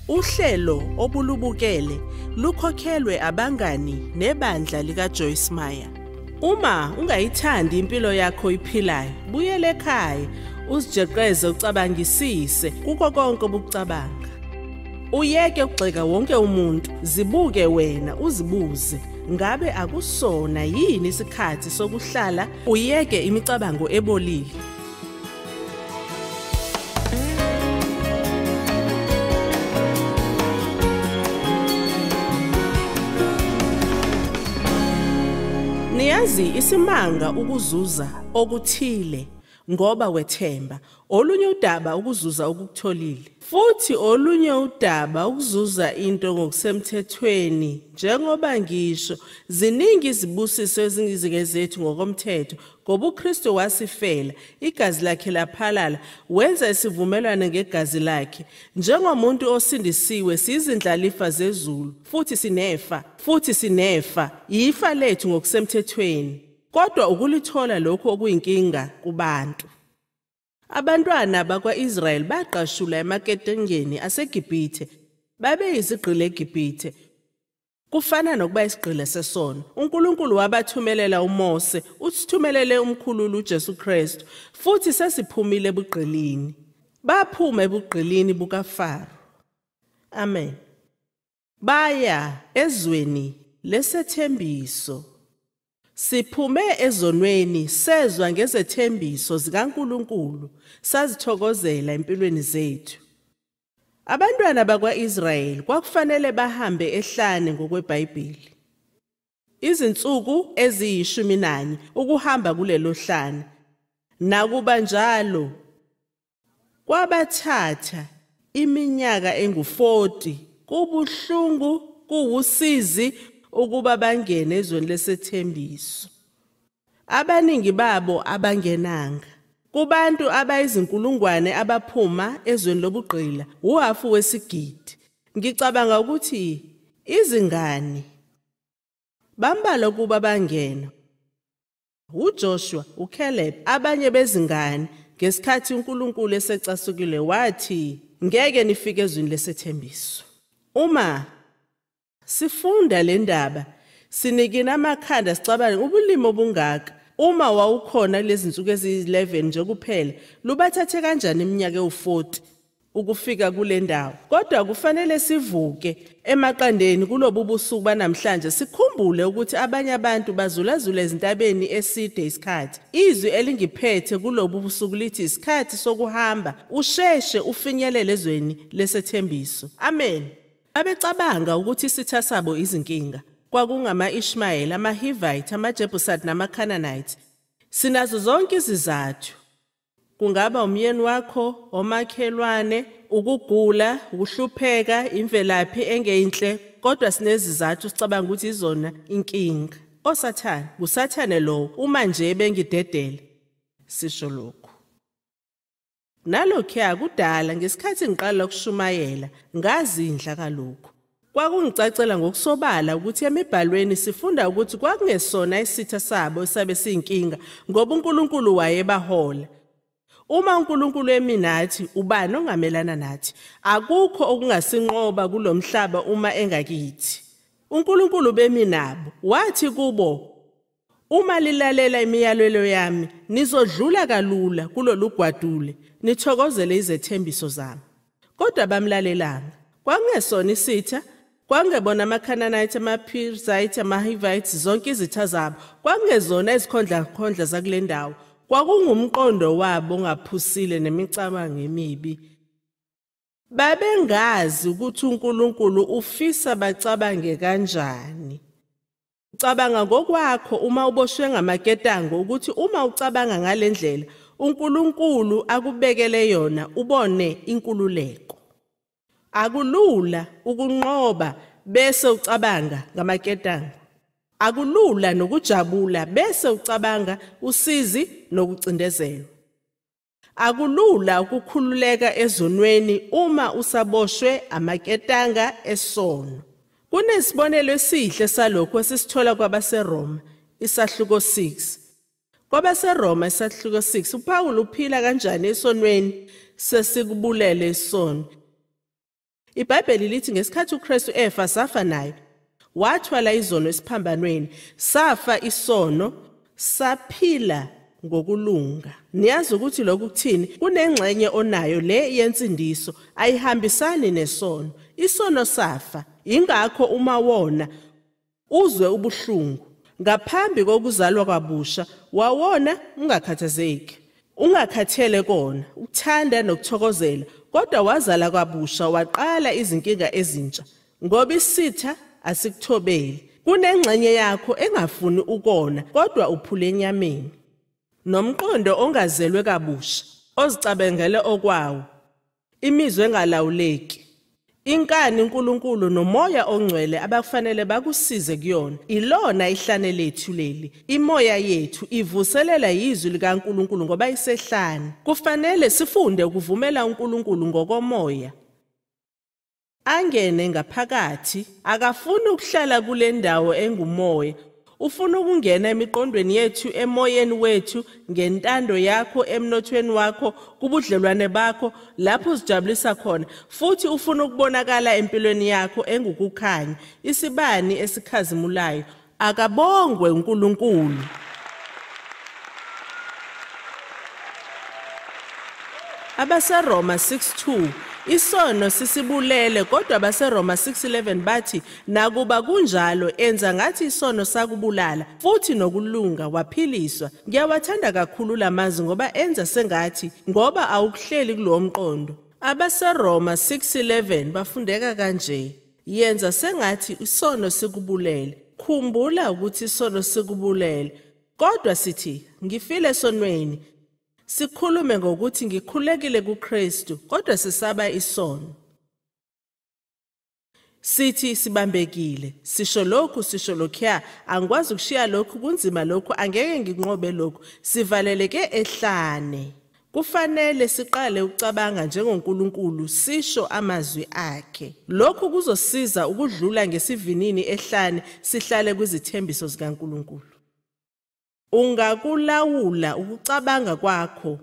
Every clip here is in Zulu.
Uhlelo obulubukele lukhokhelwe abangani nebandla lika Joyce Meyer. Uma ungayithandi impilo yakho iphilayo, buyele ekhaya, uzijeqeze ucabangisise kuko konke obukucabanga. Uyeke ukugxeka wonke umuntu, zibuke wena uzibuze, ngabe akusona yini isikhathi sokuhlala uyeke imicabango ebolile? Niyazi isimanga ukuzuza okuthile ngoba wethemba, olunye udaba ukuzuza okukutholile, futhi olunye udaba ukuzuza into ngokusemthethweni. Njengoba ngisho, ziningi izibusiso ezingezethu ngokomthetho, ngoba uKristu wasifela, igazi lakhe laphalala, wenza isivumelwano ngegazi lakhe. Njengomuntu osindisiwe sizindlalifa zezulu, futhi sinefa, ifa lethu ngokusemthethweni. Kodwa ukulithola lokhu okuyinkinga kubantu. Abantwana bakwa-Israyeli baqashula emaketengeni aseGibhithe, babeyizigqila eGibhithe. Kufana nokuba isigqila sesono. uNkulunkulu wabathumelela uMose, usithumelele umkhululi uJesu Kristu, futhi sesiphumile ebugqilini. Baphuma ebugqilini bukaFaro. Amen. Baya ezweni lesethembiso. Siphume ezonweni, sezwa ngezethembiso zikaNkulunkulu, sazithokozela empilweni zethu. Abantwana bakwa-Israyeli kwakufanele bahambe ehlane ngokweBhayibheli. Izinsuku eziyi-14 ukuhamba kulelo hlane. Nakuba njalo, kwabathatha iminyaka engu-40, kubuhlungu, kuwusizi ukuba bangene ezweni lesethembiso. Abaningi babo abangenanga. Kubantu abayizinkulungwane abaphuma ezweni lobugqila, uhafu wesigidi. Ngicabanga ukuthi izingane bambalwa kuba bangena. uJoshua, uCaleb, abanye bezingane, ngesikhathi uNkulunkulu esecasukile wathi, ngeke nifike ezweni lesethembiso. Uma sifunda le ndaba, sinikina amakhanda sicabange ubulimi obungaka. Uma wawukhona lezi nsuku eziyi-11 nje kuphela, lubathathe kanjani iminyaka ewu-40 ukufika kule ndawo? Kodwa kufanele sivuke emaqandeni kulobu busuku banamhlanje, sikhumbule ukuthi abanye abantu bazulazula ezintabeni eside isikhathi. Izwi elingiphethe kulobu busuku lithi isikhathi sokuhamba, usheshe ufinyelele ezweni lesethembiso. Amen. Babecabanga ukuthi isitha sabo izinkinga. Kwakungama-Ishmael, ama-Hivite, ama-Jebusite nama-Canaanite. Sinazo zonke izizathu. Kungaba umyeni wakho, omakhelwane, ukugula, ukuhlupheka, imvelaphi engeyinhle, kodwa sinezizathu sicabanga ukuthi izona inkinga. OSathane, nguSathane lowo, uma nje bengidedele, sisho lokhu. Nalokhuya kudala ngesikhathi ngiqala ukushumayela, ngazindla kalokhu. Kwakungicacela ngokusobala ukuthi emibhalweni sifunda ukuthi kwakungesona isitha sabo esabe siyinkinga, ngoba uNkulunkulu wayebahola. Uma uNkulunkulu emi nathi, ubani ongamelana nathi? Akukho okungasinqoba kulomhlaba uma engakithi. uNkulunkulu bemi nabo, wathi kubo, uma lilalela imiyalelo yami, nizodlula kalula kulolu gwadule, nithokozele izethembiso zami. Kodwa bamlalelanga. Kwakungesona isitha, kwakungebona amaCanaanite, amaPerizzite, amaHivite, zonke izitha zabo. Kwakungezona izikhondlakhondla zakule ndawo. Kwakungumqondo wabo ongaphusile nemicabango emibi. Babengazi ukuthi uNkulunkulu ufisa bacabange kanjani. Ucabanga ngokwakho uma uboshwe ngamaketango ukuthi uma ucabanga ngale ndlela uNkulunkulu akubekele yona ubone inkululeko. Akulula ukunqoba bese ucabanga ngamaketango. Akulula nokujabula bese ucabanga usizi nokucindezelwa. Akulula ukukhululeka ezonweni uma usaboshwe amaketanga esono. Kunesibonelo esihle salokho esisithola kwabaseRoma, isahluko 6. KwabaseRoma isahluko 6, uPawulu uphila kanjani esonweni? Sesikubulele isono. IBhayibheli lithi ngesikhathi uKristu efa safa naye. Wathwala izono esiphambanweni, safa isono, saphila ngokulunga. Niyazi ukuthi lokhu kuthini? Kunengxenye onayo le yensindiso ayihambisani nesono. Isono safa, ingakho uma wona uzwe ubuhlungu. Ngaphambi kokuzalwa kwabusha wawona ungakhathazeki, ungakhathele kona, ukuthanda nokuthokozela, kodwa wazala kwabusha waqala izinkinga ezintsha ngoba isitha asikuthobeli. Kunengxenye yakho engafuni ukona kodwa uphule enyameni. Nomqondo ongazelwe kabusha, ozicabangele okwawo, imizwa engalawuleki, inkani uNkulunkulu noMoya oNgcwele abakufanele bakusize kuyona. Ilona ihlane lethu leli. Imoya yethu ivuselela izwi likaNkulunkulu ngoba isehlane. Kufanele sifunde ukuvumela uNkulunkulu ngokomoya angene ngaphakathi. Akafuni ukuhlala kule ndawo engumoya. Ufuna ukungena emiqondweni yethu, emoyeni wethu, ngentando yakho, emnothweni wakho, kubudlelwane bakho, lapho uzijabulisa khona. Futhi ufuna ukubonakala empilweni yakho engukukhanya, isibani esikhazimulayo. Akabongwe uNkulunkulu. AbaseRoma 6:2, isono sisibulele, kodwa abaseRoma 6:11 bathi nakuba kunjalo enza ngathi isono sakubulala futhi nokulunga waphiliswa. Ngiyawathanda kakhulu lamazwi ngoba enza sengathi, ngoba awukuhleli kulowo mqondo. AbaseRoma 6:11 bafundeka kanje: yenza sengathi isono sikubulele. Khumbula ukuthi isono sikubulele, kodwa sithi ngifile esonweni. Sikhulume ngokuthi ngikhulekile kuKristu, kodwa sisaba isono. Sithi sibambekile, sisho lokhu, sisho lokhuya, angikwazi ukushiya lokhu, kunzima lokhu, angeke nginqobe lokhu. Sivaleleke ehlane. Kufanele siqale ukucabanga njengoNkulunkulu, sisho amazwi akhe. Lokhu kuzosiza ukudlula ngesivinini ehlane, sihlale kwizithembiso zikaNkulunkulu. Ungakulawula ukucabanga kwakho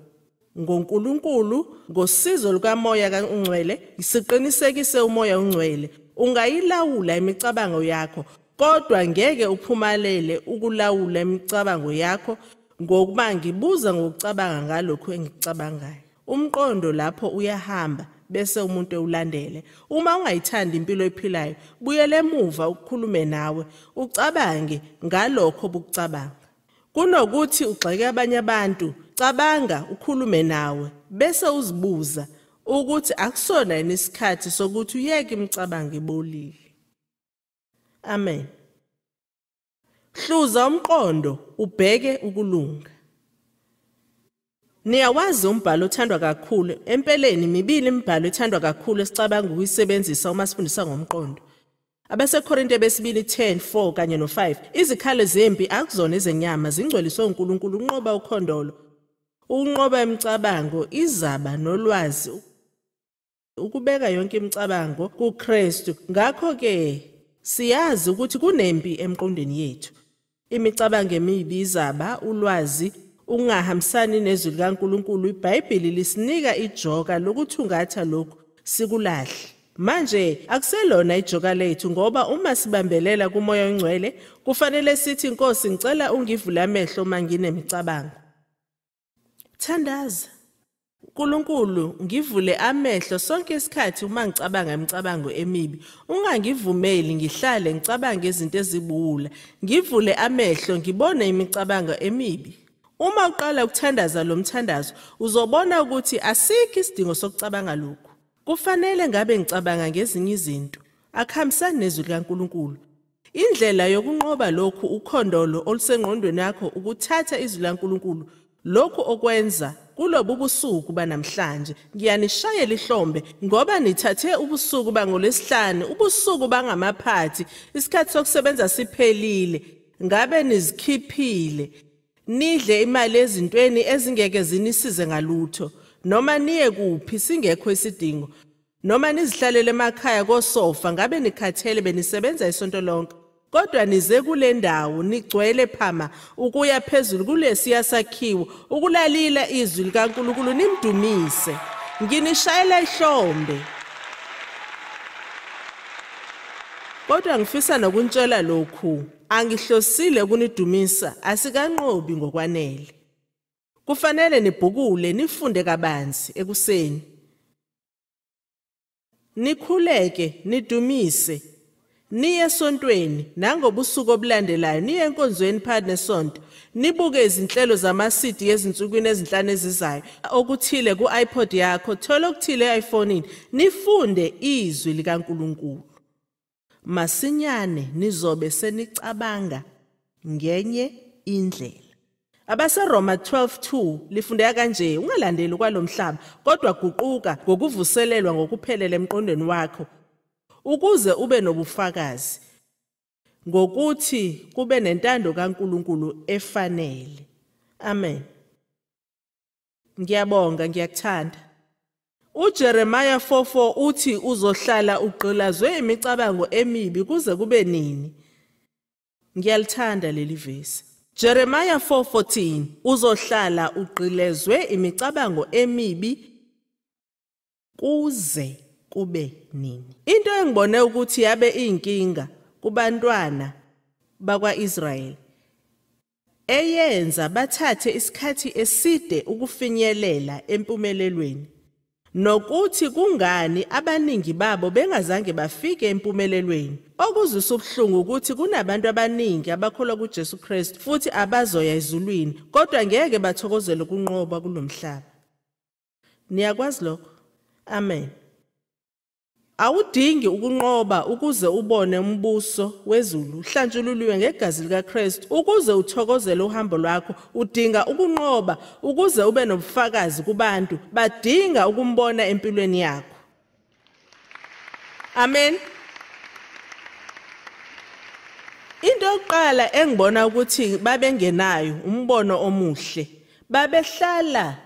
ngoNkulunkulu ngosizo lukaMoya kaNgcwele. Siqinisekise uMoya oNgcwele. Ungayilawula imicabango yakho, kodwa ngeke uphumelele ukulawula imicabango yakho ngokuba ngibuza ngokucabanga ngalokhu engikucabangayo. Umqondo lapho uyahamba bese umuntu ewulandele. Uma ungayithandi impilo ephilayo, buyele emuva ukukhulume nawe, ucabange ngalokho obukucabanga. Kunokuthi ugxeke abanye abantu, cabanga ukhulume nawe bese uzibuza ukuthi akusona yini isikhathi sokuthi uyeke imicabango ebolile. Amen. Hluza umqondo ubheke ukulunga. Niyawazi umbhalo othandwa kakhulu. Empeleni mibili imibhalo ethandwa kakhulu esicabanga ukuyisebenzisa uma sifundisa ngomqondo. AbaseKorinte besibili 10:4 kanye no5. Izikhali zempi akuzona ezenyama, zingcweliswe uNkulunkulu ukunqoba ukhondolo, ukunqoba imicabango, izaba nolwazi, ukubeka yonke imicabango kuKristu. Ngakho-ke siyazi ukuthi kunempi emqondweni yethu. Imicabango emibi, izaba, ulwazi, ukungahambisani nezwi likaNkulunkulu. IBhayibheli lisinika ijoka lokuthungatha lokhu sikulahle. Manje akuselona ijoka lethu, ngoba uma sibambelela kuMoya oNgcwele kufanele sithi, Nkosi, ngicela ungivule amehlo uma nginemicabango. Thandaza. uNkulunkulu, ngivule amehlo sonke isikhathi uma ngicabanga imicabango emibi. Ungangivumeli ngihlale ngicabanga izinto ezibuwula. Ngivule amehlo ngibone imicabango emibi. Uma uqala ukuthandaza lo mthandazo, uzobona ukuthi asikho isidingo sokucabanga lokhu. Kufanele ngabe ngicabanga ngezinye izinto. Akuhambisani nezwi likaNkulunkulu. Indlela yokunqoba lokhu ukhondolo olusengqondweni yakho ukuthatha izwi likaNkulunkulu. Lokhu okwenza kulobu busuku banamhlanje, ngiyanishayela ihlombe ngoba nithathe ubusuku bangoLwesihlanu, ubusuku bangamaphathi, isikhathi sokusebenza siphelile. Ngabe nizikhiphile, nidle imali ezintweni ezingeke zinisize ngalutho, noma niye kuphi singekho isidingo, noma nizihlalele emakhaya kosofa, ngabe nikhathele benisebenza isonto lonke. Kodwa nize kule ndawo nigcwele phama ukuya phezulu kulesiya sakhiwo ukulalila izwi likaNkulunkulu nimdumise. Nginishayela ihlombe. Kodwa ngifisa nokuntshela lokhu, angihlosile ukunidumisa, asikanqobi ngokwanele. Kufanele nibhukule, nifunde kabanzi ekuseni. Nikhuleke, nidumise, niye esontweni nangobusuku obulandelayo, niye enkonzweni phakathi nesonto, nibuke izinhlelo zama-CD ezinsukwini ezinhlanu ezizayo, okuthile ku-iPod yakho, thola okuthile e-iPhone-ini, nifunde izwi likaNkulunkulu. Masinyane nizobe senicabanga ngenye indlela. AbaseRoma 12:2 lifundeka kanje: ungalandeli kwalomhlaba, kodwa guquka ngokuvuselelwa ngokuphelele emqondweni wakho, ukuze ube nobufakazi ngokuthi kube nentando kaNkulunkulu efanele. Amen. Ngiyabonga, ngiyakuthanda. UJeremiah 4:4 uthi uzohlala ugqilazwe imicabango emibi kuze kube nini. Ngiyalithanda leli vesi. Jeremiah 4:14 uzohlala ugqilezwe imicabango emibi kuze kube nini. Into engibone ukuthi yabe iyinkinga kubantwana bakwaIsrayeli eyenza bathathe isikhathi eside ukufinyelela empumelelweni, nokuthi kungani abaningi babo bengazange bafike empumelelweni. Okuzwisa ubuhlungu ukuthi kunabantu abaningi abakholwa kuJesu Kristu futhi abazoya ezulwini, kodwa ngeke bathokozele ukunqoba kulomhlaba. Niyakwazi lokho? Amen. Awudingi ukunqoba ukuze ubone umbuso wezulu uhlanjululiwe ngegazi likaKristu. Ukuze uthokozele uhambo lwakho, udinga ukunqoba ukuze ube nobufakazi kubantu. Badinga ukumbona empilweni yakho. Amen. Into yokuqala engibona ukuthi babengenayo umbono omuhle, babehlala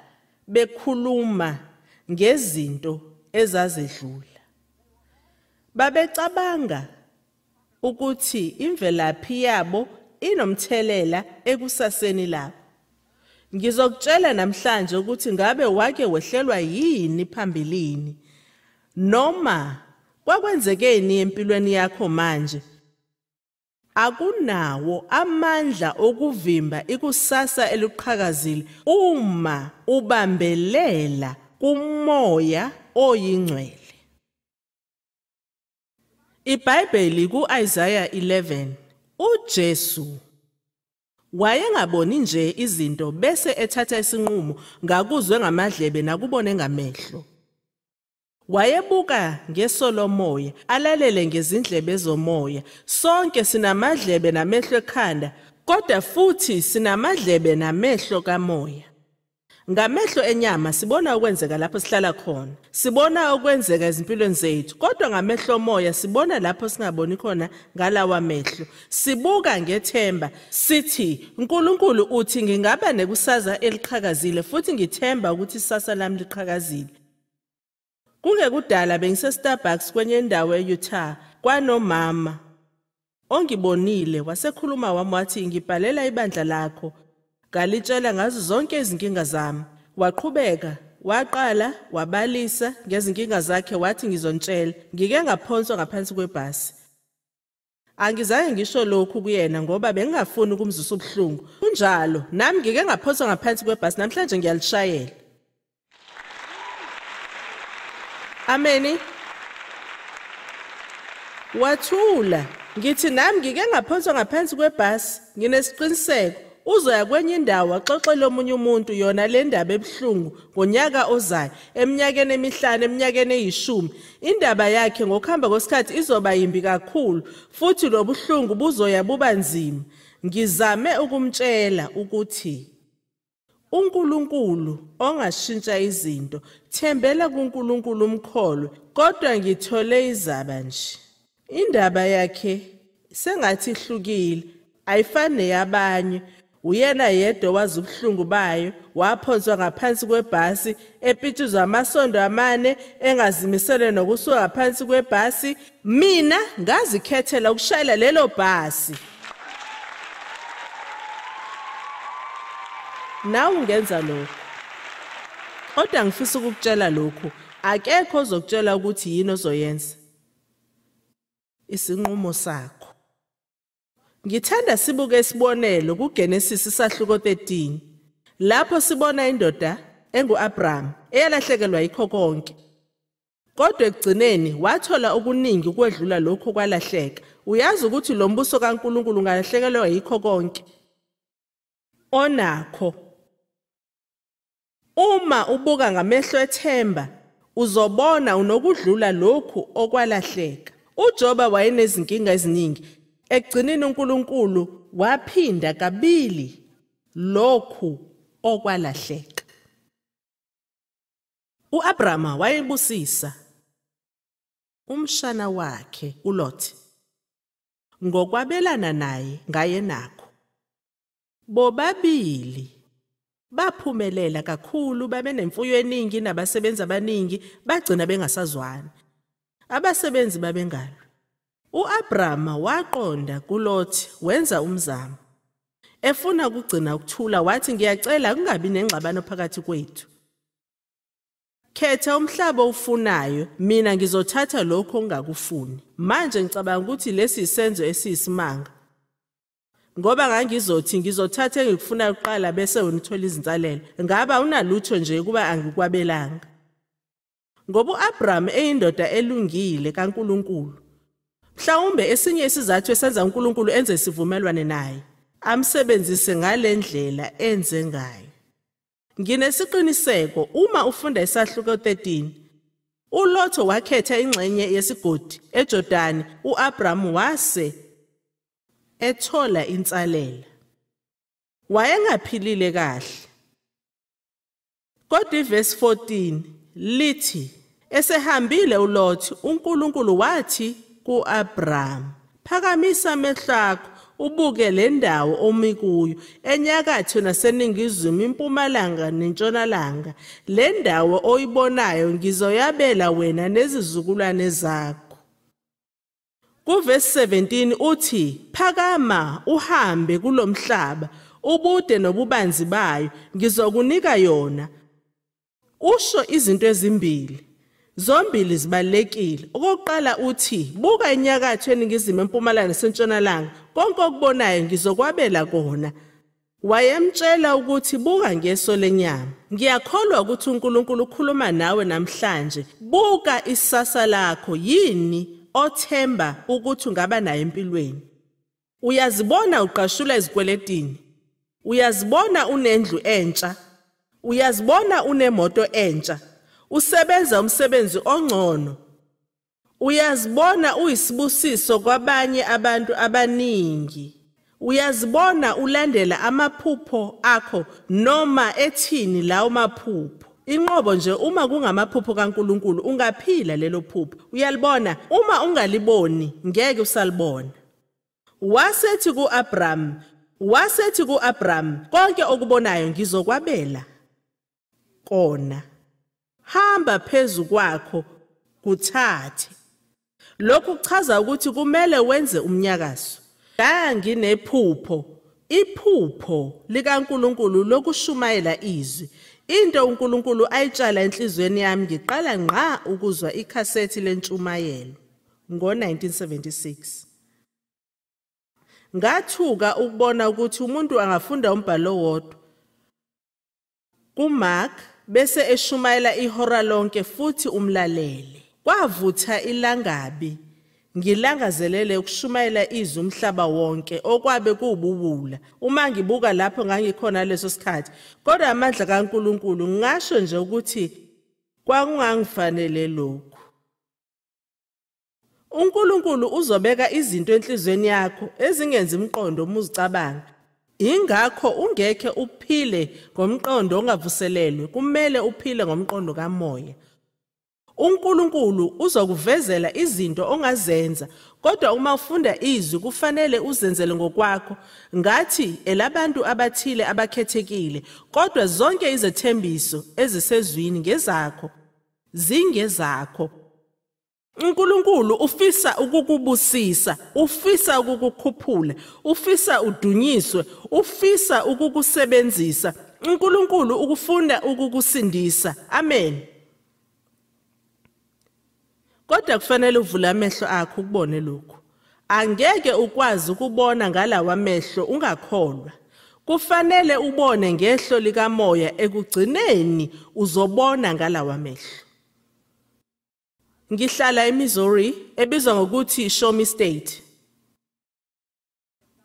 bekhuluma ngezinto ezazedlula. Babecabanga ukuthi imvelaphi yabo inomthelela ekusaseni labo. Ngizokutshela namhlanje ukuthi ngabe wake wehlelwa yini phambilini, noma kwakwenzekeni empilweni yakho manje. Akunawo amandla okuvimba ikusasa eliqhakazile uma ubambelela kuMoya oyiNgcwele. IBhayibheli ku-Isaiah 11, uJesu wayengaboni nje izinto bese ethatha isinqumo ngakuzwe ngamadlebe nakubone ngamehlo. Wayebuka ngeso lomoya, alalele ngezindlebe zomoya. Sonke sinamadlebe namehlo ekhanda, kodwa futhi sinamadlebe namehlo kamoya. Ngamehlo enyama sibona okwenzeka lapho sihlala khona, sibona okwenzeka ezimpilweni zethu, kodwa ngamehlo omoya sibona lapho singaboni khona ngalawa mehlo. Sibuka ngethemba, sithi uNkulunkulu uthi ngingaba nekusasa eliqhakazile, futhi ngithemba ukuthi isasa lami liqhakazile. Kungekudala bengise Starbucks kwenye indawo eUtah, kwanomama ongibonile wasekhuluma wami wathi ngibhalela ibandla lakho. Ngalitshela ngazo zonke izinkinga zami. Waqhubeka, waqala, wabalisa ngezinkinga zakhe, wathi ngizontshela, ngike ngaphonswa ngaphansi kwebhasi. Angizange ngisho lokhu kuyena ngoba bengingafuni ukumzwisa ubuhlungu. Kunjalo, nami ngike ngaphonswa ngaphansi kwebhasi, namhlanje ngiyalishayela. Ameni. Wathula, ngithi nami ngike ngaphonswa ngaphansi kwebhasi, nginesiqiniseko uzoya kwenye indawo axoxele omunye umuntu yona le ndaba ebuhlungu ngonyaka ozayo, eminyakeni emihlanu, eminyakeni eyishumi. Indaba yakhe ngokuhamba kwesikhathi izoba yimbi kakhulu, futhi lobuhlungu buzoya buba nzima. Ngizame ukumtshela ukuthi uNkulunkulu ongashintsha izinto, thembela kuNkulunkulu umkholwe, kodwa ngithole izaba nje. Indaba yakhe sengathi ihlukile, ayifani neyabanye. Uyena yedwa wazi ubuhlungu bayo, waphonswa ngaphansi kwebhasi, epitshuzwa amasondo amane, engazimisele nokusuka ngaphansi kwebhasi. Mina ngazikhethela ukushayela lelo bhasi. Nawe ungenza lokho. Kodwa ngifisa ukukutshela lokhu, akekho ozokutshela ukuthi yini ozoyenza. Isinqumo sakho. Ngithanda sibuke isibonelo kuGenesis isahluko 13. Lapho sibona indoda enguAbraham eyalahlekelwa yikho konke. Kodwa ekugcineni wathola okuningi ukwedlula lokho kwalahleka. Uyazi ukuthi lo mbuso kaNkulunkulu ungalahlekelwa yikho konke onakho. Uma ubuka ngamehlo ethemba, uzobona unokudlula lokhu okwalahleka. UJoba wayenezinkinga eziningi. Ekugcineni uNkulunkulu waphinda kabili lokhu okwalahleka. U-Abrahama wayebusisa umshana wakhe uLot ngokwabelana naye ngayenakho. Bobabili baphumelela kakhulu, babenemfuyo eningi nabasebenzi abaningi, bagcina bengasazwani. Abasebenzi babengalwi. U-Abrahama waqonda kuLot, wenza umzamo. Efuna ukugcina ukuthula, wathi ngiyacela kungabi nengxabano phakathi kwethu. Khetha umhlaba owufunayo, mina ngizothatha lokho ongakufuni. Manje ngicabanga ukuthi lesi isenzo esiyisimanga. Ngoba ngangizothi ngizothatha engikufunayo kuqala bese wena uthola izinsalela. Ngaba unalutho nje kuba angikwabelanga. Ngoba u-Abraham eyindoda elungile kaNkulunkulu. Mhlawumbe esinye isizathu esenza uNkulunkulu enze isivumelwane naye, amsebenzise ngalendlela enze ngayo. Nginesiqiniseko uma ufunda isahluko 13, uLotho wakhetha ingxenye yesigodi eJordani, u-Abraham wase ethola insalela. Wayengaphilile kahle. Kodwa ivesi 14 lithi esehambile uLothi, uNkulunkulu wathi ku-Abraham, phakamisa amehlo akho ubuke le ndawo omi kuyo, enyakatho naseningizimu, impumalanga nentshonalanga. Le ndawo oyibonayo ngizoyabela wena nezizukulwane zakho. Kuvesi 17 uthi, phakama uhambe kulomhlaba, ubude nobubanzi bayo, ngizokunika yona. Usho izinto ezimbili. Zombili zibalulekile. Okokuqala uthi, buka inyakatho eningizimu, empumalanga nasentshonalanga, konke okubonayo ngizokwabela kona. Wayemtshela ukuthi buka ngeso lenyama. Ngiyakholwa ukuthi uNkulunkulu ukhuluma nawe namhlanje. Buka isasa lakho. Yini othemba ukuthi ungaba nayo empilweni? Uyazibona uqashula ezikweletini. Uyazibona unendlu entsha. Uyazibona unemoto entsha. Usebenza umsebenzi ongcono. Uyazibona uyisibusiso kwabanye abantu abaningi. Uyazibona ulandela amaphupho akho noma ethini lawo maphupho. Inqobo nje uma kungamaphupho kaNkulunkulu ungaphila lelo phupho. Uyalibona, uma ungaliboni ngeke usalibona. Wasethi kuAbraham, konke okubonayo ngizokwabela kona. Hamba phezu kwakho kuthathe. Lokhu kuchaza ukuthi kumele wenze umnyakazo. Nganginephupho, iphupho likaNkulunkulu lokushumayela izwi. Into uNkulunkulu ayitshala enhliziyweni yami ngiqala ngqa ukuzwa ikhasethi lentshumayelo ngo-1976. Ngathuka ukubona ukuthi umuntu angafunda umbhalo owodwa kuMark bese eshumayela ihora lonke futhi umlalele. Kwavutha ilangabi, ngilangazelele ukushumayela izwi umhlaba wonke, okwabe kuwubuwula. Uma ngibuka lapho ngangikhona leso sikhathi, kodwa amandla kaNkulunkulu ngasho nje ukuthi kwakungangifanele lokhu. uNkulunkulu uzobeka izinto enhliziyweni yakho ezingenzi umqondo uma uzicabanga. Ingakho ungekhe uphile ngomqondo ongavuselelwe, kumele uphile ngomqondo kamoya. uNkulunkulu uzokuvezela izinto ongazenza, kodwa uma ufunda izwi kufanele uzenzele ngokwakho. Ngathi elabantu abathile abakhethekile, kodwa zonke izethembiso ezisezwini ngezakho, zingezakho. uNkulunkulu ufisa ukukubusisa, ufisa ukukukhuphula, ufisa udunyiswe, ufisa ukukusebenzisa. uNkulunkulu ukufuna ukukusindisa. Amen. Kodwa kufanele uvule amehlo akho ukubone lokhu. Angeke ukwazi ukubona ngalawa mehlo ungakholwa. Kufanele ubone ngehlo likamoya, ekugcineni uzobona ngalawa mehlo. Ngihlala eMissouri, ebizwa ngokuthi Show Me State.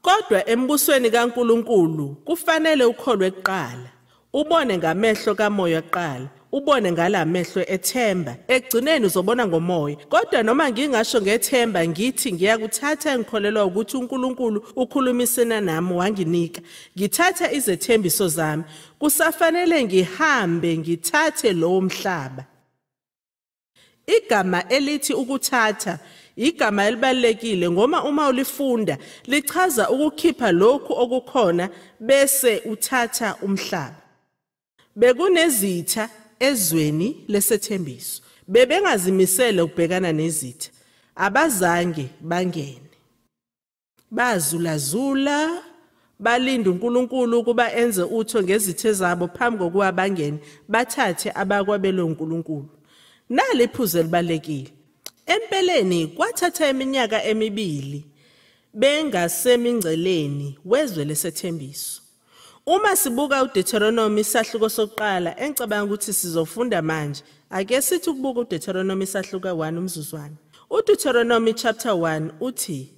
Kodwa embusweni kaNkuluNkulu kufanele ukholwe kuqala, ubone ngamehlo kamoya kuqala, ubone ngalamehlo ethemba, ekugcineni uzobona ngomoya. Kodwa noma ngingasho ngethemba ngithi ngiyakuthatha engikholelwa ukuthi uNkulunkulu ukhulumisene nami wanginika, ngithatha izethembiso zami, kusafanele ngihambe ngithathe lowo mhlaba. Igama elithi ukuthatha igama elibalulekile ngoba uma ulifunda lichaza ukukhipha lokhu okukhona bese uthatha umhlaba. Bekunezitha ezweni lesethembiso, bebengazimisele ukubhekana nezitha, abazange bangene. Bazulazula balinda uNkulunkulu ukuba enze utho ngezitha zabo phambi kokuba bangene bathathe abakwabelwe uNkulunkulu. Nali iphuzu elibalulekile. Empeleni kwathatha iminyaka emibili bengasemingceleni wezwe lesethembiso. Uma sibuka uDeuteronomy isahluko sokuqala, engicabanga ukuthi sizofunda manje, ake sithi ukubuka uDeuteronomy isahluko 1 umzuzwana. uDeuteronomy chapter 1 uthi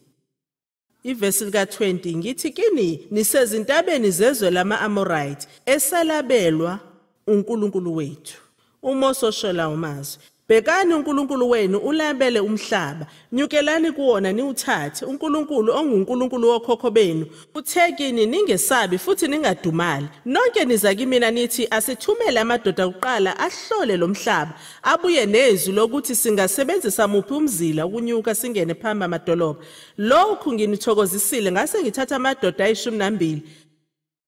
ivesi lika 20, ngithi kini nisezintabeni zezwe lama-Amorite esalabelwa uNkulunkulu wethu. UMose osho lawo mazwi. Bhekani uNkulunkulu wenu ulabele umhlaba, nyukelani kuwona niwuthathe. uNkulunkulu onguNkulunkulu wokhokho benu uthe kini ningesabi futhi ningadumali. Nonke niza kimina nithi asithumele amadoda kuqala ahlole lo mhlaba, abuye nezwi lokuthi singasebenzisa muphi umzila ukunyuka singene phambi amadolobha. Lokhu nginithokozisile, ngase ngithatha amadoda ayi-12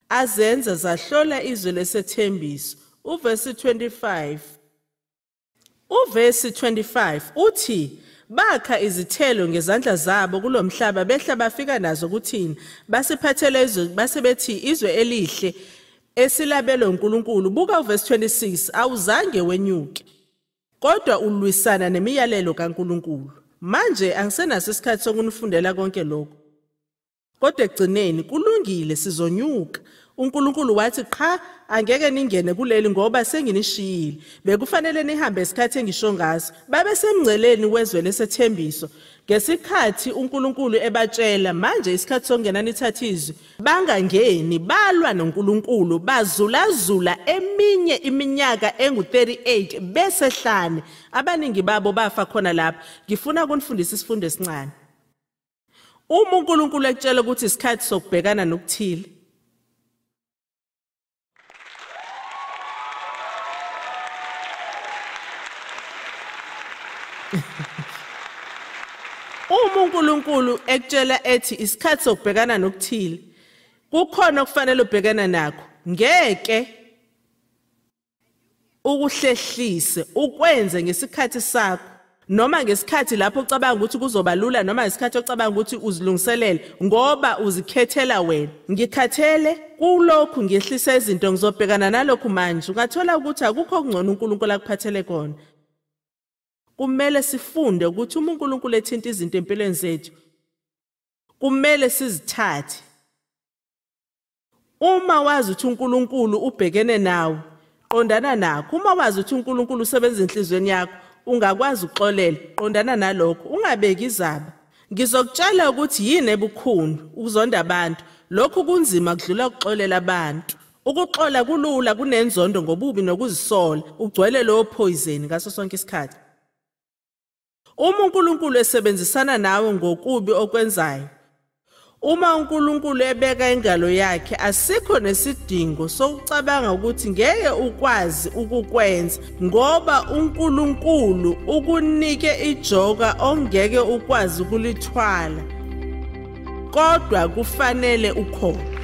azenza zahlola izwe lesethembiso. Uvesi 25. Uvesi 25 uthi bakha izithelo ngezandla zabo kulomhlaba, behla bafika nazo kuthina, basiphathele izwe, base bethi izwe elihle esilabelwe uNkulunkulu. Buka uvesi 26, awuzange wenyuke kodwa ulwisana nemiyalelo kaNkulunkulu. Manje angisenaso isikhathi sokunifundela konke lokho, kodwa ekugcineni kulungile, sizonyuka. uNkulunkulu wathi qha, angeke ningene kuleli ngoba senginishiyile, bekufanele nihambe isikhathi engisho ngaso. Babesemngceleni wezwe lesethembiso ngesikhathi uNkulunkulu ebatshela manje isikhathi sokungena nithathe izwi. Bangangeni, balwa noNkulunkulu, bazulazula eminye iminyaka engu-38 besehlane. Abaningi babo bafa khona lapha. Ngifuna ukunifundisa isifundo esincane. Uma uNkulunkulu ekutshela ukuthi isikhathi sokubhekana nokuthile, uma uNkulunkulu ekutshela ethi isikhathi sokubhekana nokuthile, kukhona okufanele ubhekane nakho, ngeke ukuhlehlise ukwenze ngesikhathi sakho, noma ngesikhathi lapho ucabanga ukuthi kuzoba lula, noma ngesikhathi ocabanga ukuthi uzilungiselele, ngoba uzikhethela wena. Ngikhathele kulokhu, ngehlisa izinto, ngizobhekana nalokhu manje. Ungathola ukuthi akukho okungcono uNkulunkulu akuphathele kona. Kumele sifunde ukuthi uma uNkulunkulu ethinta izinto empilweni zethu, kumele sizithathe. Uma wazi ukuthi uNkulunkulu ubhekene nawe, qondana nakho. Uma wazi ukuthi uNkulunkulu usebenza enhliziyweni yakho, ungakwazi ukuxolela, qondana nalokho, ungabeki izaba. Ngizokutshela ukuthi yini ebukhuni ukuzonda abantu. Lokhu kunzima kudlula ukuxolela abantu. Ukuxola kulula kunenzondo ngobubi nokuzisola, ugcwele lowo poison ngaso sonke isikhathi. Uma uNkulunkulu esebenzisana nawe ngokubi okwenzayo, uma uNkulunkulu ebeka ingalo yakhe, asikho nesidingo sokucabanga ukuthi ngeke ukwazi ukukwenza, ngoba uNkulunkulu ukunike ijoka ongeke ukwazi ukulithwala, kodwa kufanele ukhona.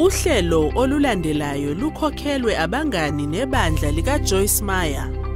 Uhlelo olulandelayo lukhokhelwe abangani nebandla likaJoyce Meyer.